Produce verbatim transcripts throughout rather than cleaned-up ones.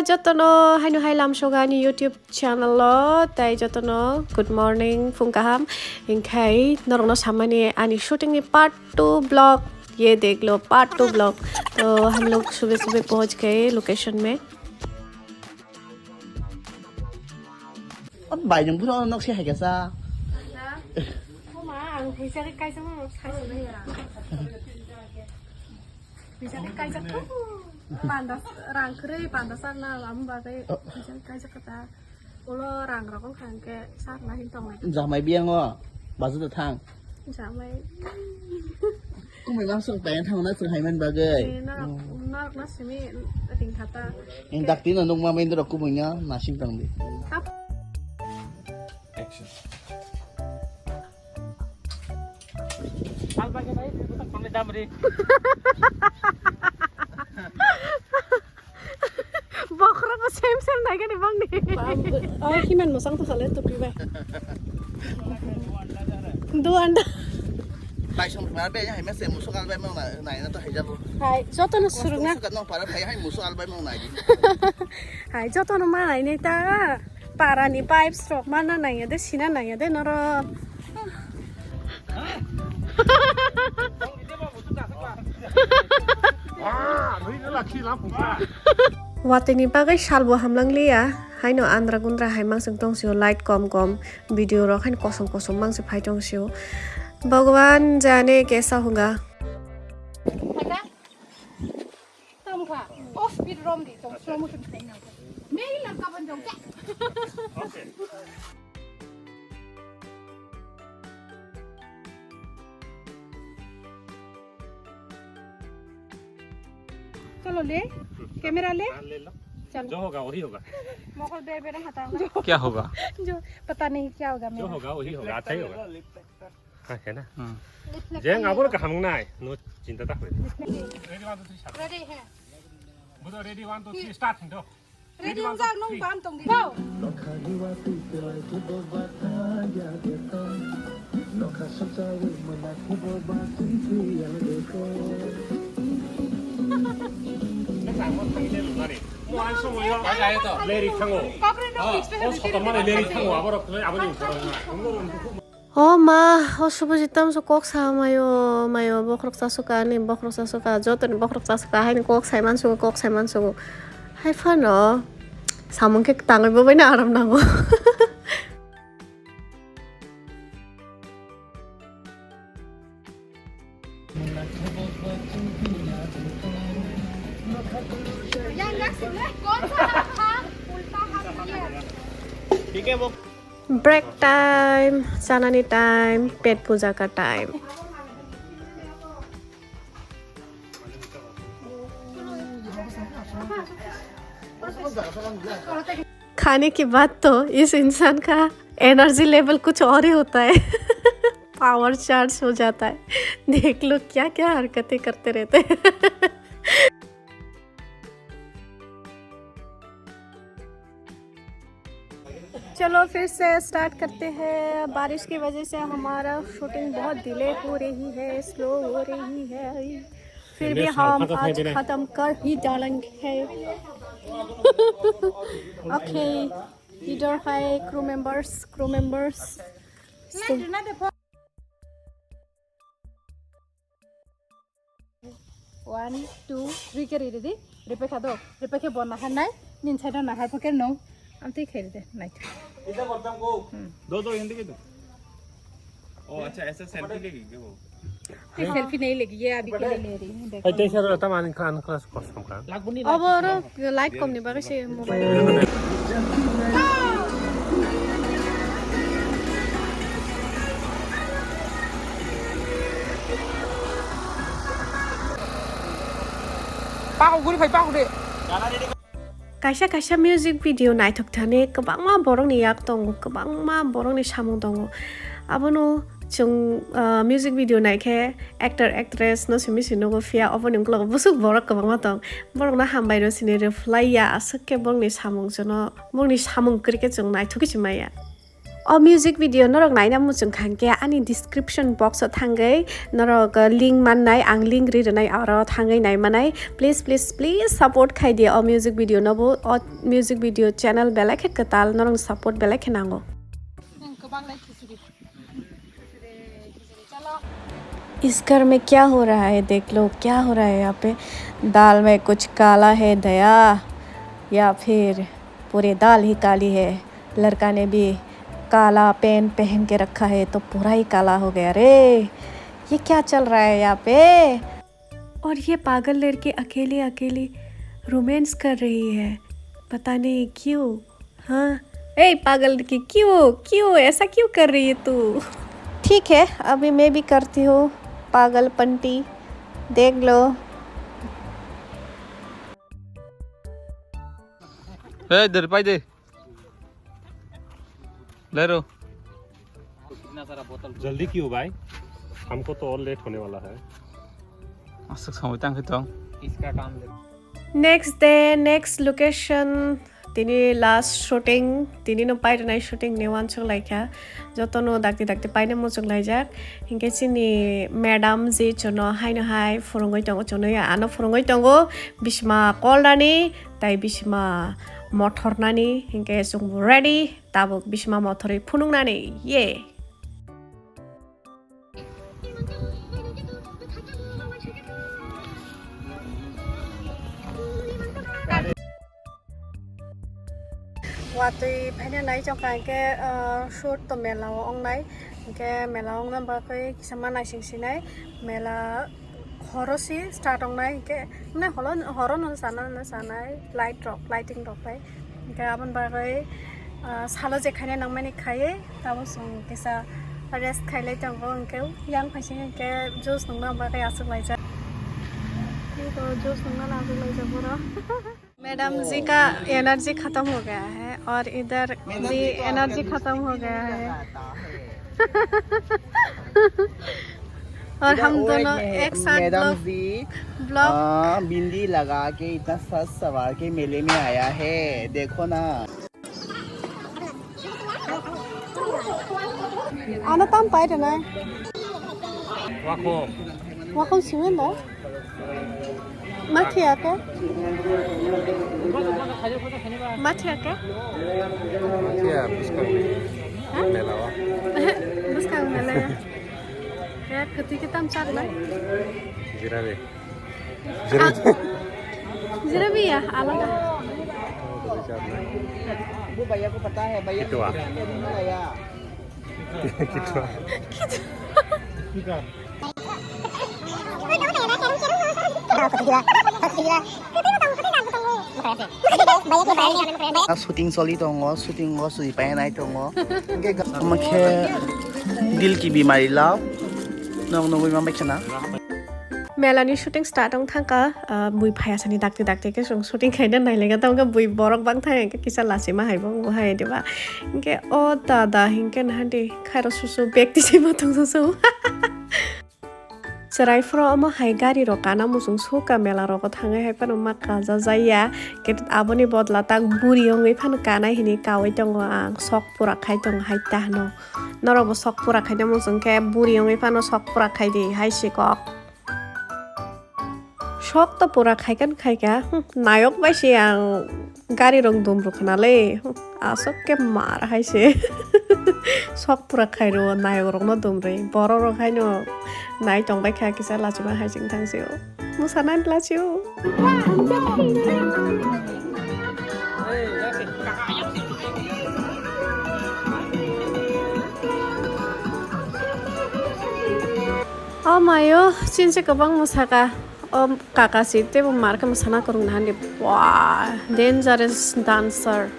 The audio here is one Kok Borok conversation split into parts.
Jotono haino hai lamsogo ani YouTube channel o, tai jotono good morning, phung kaham. Hinkhe norokno samani ani shooting ni part two vlog, ye dekh lo part two vlog. To hum log subah subah pahunch gaye location mein. Bai nung buro nok se hai kasa. Oma, ang phaisa khe kaisa mo sai. Phaisa khe kaisa ko. Panda rang kre, panda sarna lam ba khe. Phaisa khe kaisa kata. Ulo rang rok wngkha hwnkhe sarna hin tongnai. Jamai biyango bazu da thang. Jamai. Kumui mang sung tayang thang na sung haiman bagwi. Eh, norok, norok na simi ring khata. Yang dakti na nung ma main dorok kumui nya nasing tang di. Hap. Action. Salba ke bhai, kami damri. Bokhorok bo same same naikhe ni bangni. Oh, himan musang to khale tupi bai. Do anda. Bai song ma be hai mese musuk albai mang nai na to hai jabo. Hai, joto no suruk na. Musuk no para hai hai musuk albai mang nai. Hai, joto no ma nai ni ta. Para ni pipes rok ma na nai de, sina nai de norok. Watwi ni bagwi salbo hamlang liya, haino andra gundra hai mangswng tong sio, light kom kom, video rok haino kosom kosom mangswng phai tong sio. Bhagwan jane kaisa hoga. Tamo kha, off speed rom di, tong slow motion khai na. Mei lam ka ban jong ka. चलो ले, कैमरा ले। हाँ, ले लो। चलो। जो होगा, वही होगा। मोको दे बेरा हटा होगा। क्या होगा? जो पता नहीं क्या होगा जो मेरा। होगा, वही होगा, अच्छा ही होगा। हाँ, है ना? हम्म। Reflection jeng ले abo लो। Kaham nai, no chinta ta hoi. Ready, one, two, three, start. Ready, one, two, three, start, hindo. Ready, one, two, three. Ready, one, two, three. Go. Leri thango. Kokre no fix. Oh, sotomane leri thango, aborok aboni ukoro na. O ma, o Subhajit tamso kok sa mayo, mayo, bokhorok chasu ka, ani bokhorok chasu ka, jotoni bokhorok chasu ka, haini kok sai mansugo, kok sai mansugo. Hai phano, samung khe tangwi bo baino aram nango. ठीक है वो। Break time, chanani time, pet puja ka time. खाने के बाद तो इस इंसान का एनर्जी लेवल कुछ और ही होता है। पावर चार्ज हो जाता है। देख लो क्या क्या हरकतें करते रहते हैं। चलो फिर से स्टार्ट करते हैं। बारिश की वजह से हमारा शूटिंग बहुत डिले हो रही है, स्लो हो रही है, फिर भी हम आज खत्म कर ही डालेंगे। ओके, इधर है crew members, crew members. One, two, three khe ri ridi. Ripekha do. Ripekhe bo nahar nai. Nin side o nahar pokhe no. Amtwi khe ridi. Nai. Hmm. दो दो हिंदी के दो। ओ अच्छा, ऐसा सेल्फी लेगी क्या वो? ये सेल्फी नहीं लेगी, ये अभी के लिए ले रही हूँ, देखो। Ai tei sero ta mani khan klas kosong kha. Abo oro light kom ni bagwi se mobile. Pakok guri phai, pakok de. Kaisa kaisa music video naithok thani kwbangma borokni yak tongo, kwbangma borokni samung tongo. Abono chwng, ah, music video naikhe actor, actress no simi se nugo, phiya oboni ukologo bwswk borok kwbangma tong. Borokno hambai rw sini reply ya, aswk khe borokni samung chwngno, borokni samung kwrwi khe chwng naithokgwi se maya. O music video norok naina muchung kha hwnkhe ani description box o thangwi norok, uh, link mannai, ang link ri rwnai, oro thangwi naimanai. Please, please, please support khai di o music video no bo. O music video channel belai khe kwtal, norok support belai khe nango. इस घर में क्या हो रहा है? देख लो, क्या हो रहा है यहाँ पे। दाल में कुछ काला है दया, या फिर पूरी दाल ही काली है। लड़का ने भी काला पैंट पहन के रखा है, तो पूरा ही काला हो गया रे। ये क्या चल रहा है यहाँ पे? और ये पागल लड़की अकेली अकेली रोमांस कर रही है, पता नहीं क्यों। हाँ, ए पागल लड़की, क्यों, क्यों, ऐसा क्यों कर रही है तू? ठीक है, अभी मैं भी करती हूँ पागल पंटी, देख लो। ए, इधर पाई दे। ले रो। जल्दी क्यों भाई, हमको तो और लेट होने वाला है। Aswk samui tang khe tong. Next day, next location. Tini last shooting, tini no pairwnai shooting ni uansuk laikha. Jotono dakti dakti paina muchung laijak. Hinkhe chini madam ji chuno haino hai phwrwngwi tongo, chuno ya ano phwrwngwi tongo. Bisma kolnani, tai bisma mothornani. Hinkhe chwng ready. Tabuk bisma mothorwi phunuknani, ye. Watwi phaina nai chongkha hinkhe, ah, shoot to mela o wngnai, hinkhe mela o wngna bagwi kisa ma naising sinai, mela horo si start wngnai, hinkhe mane holo, horo no sana, no sanai, light rok, lighting rok bai. Hinkhe aboni bagwi, ah, salo je khaina nangmani khaiwi, tabuk chwng kisa rest khailai tongo, hinkhe yang phaising hinkhe juice nungna bagwi achuk laijak. Tei bo juice nungna achuk laijak borok. Madam ji का energy खत्म हो गया है और इधर भी एनर्जी खत्म हो गया है। और हम दोनों एक साथ मैडम जी, ब्लॉग, हाँ, बिंदी लगा के इतना सज सवार के मेले में आया है, देखो ना। Ano tam pai rwnai. Wakhong. Wakhong simi da? Mathia ke? Mathia ke? Mathia, buskang. Ha? Mela o. Buskang mela. Ya, kwtwi khe tam charnai? Jirabe. Jirabe. Jirabe ya, alada. वो भैया को पता है, भैया कितवा? भैया। कितवा? Shooting choli tongo, shooting o sui painai tongo. Omo khe dil ki bimari love. Nog nugui ma bai khna. Mela ni shooting start wng thangkha, ah, bui phai asani dakti dakti khe chwng shooting khaina nailaikha, tamo khe bui borok bang thang khe kisa lachima hai bo wng bo hai diba. Hinkhe o dada hinkhe nahardi khairo susu bag tisai ma tongsa su. Chwrai phuru omo hai gari rok kana muchung sukha mela rogo thangwi hai phano ma kaja jaya. Khe aboni bodla tak buri wngwi phano kanai hinwi kaui tongo ang, sok pura khai tongo hai ta hwno. Norokbo sok pura khaina muchung khe buri wngwi phano sok pura khai di hai sikok. Sok to pura khaikha khaikha, hmm, nayok bai se ang gari rok dum rwkha na le, hmm, aswk khe mar hai se. Sok pura khai rw nayok rok no dum rwi, borok rok hai no nai tong bai kha kisa lachima hai chwng thang se o. Mwsana lachio. O mayo, chinse kwbang mwsaka. O kaka si teibo mar khe mwsana kwrwng na handi. Wah, dangerous dancer.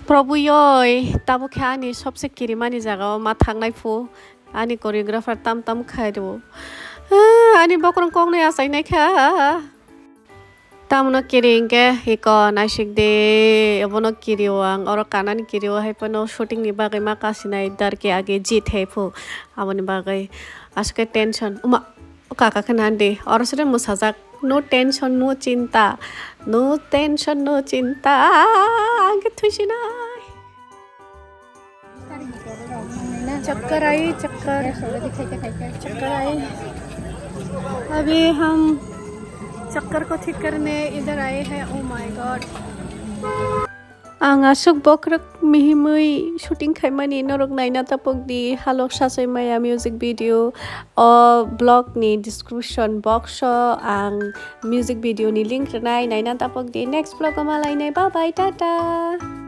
Probuyoi, tabuk khe ani sobse kirimani jaga o ma thangnai phu, ani choreographer tam tam khai rw. Ah, ani bokrong koknwi achai nai kha. Tamono kiri hwnkhe iko naisik de, obono kirio ang, oro kanani kirio hai phano shooting ni bagwi ma kasinai darke age jit hai phu, aboni bagwi aswk khe tension. Uma, o kaka khe nandi, oro sere mwsajak, "No tension, no chinta, no tension, no chinta," ang khe thuisinai. चक्कर आई, चक्कर। चक्कर आई। अभी हम चक्कर को ठीक करने इधर आए हैं। Oh my God. Ang aswk bokrok mihimwi shooting khaimani norok naina tapok di, halok sachai maya music video. O vlog ni description box o ang music video ni link rwnai, naina tapok di. Next vlog o malainai, bye bye, tata.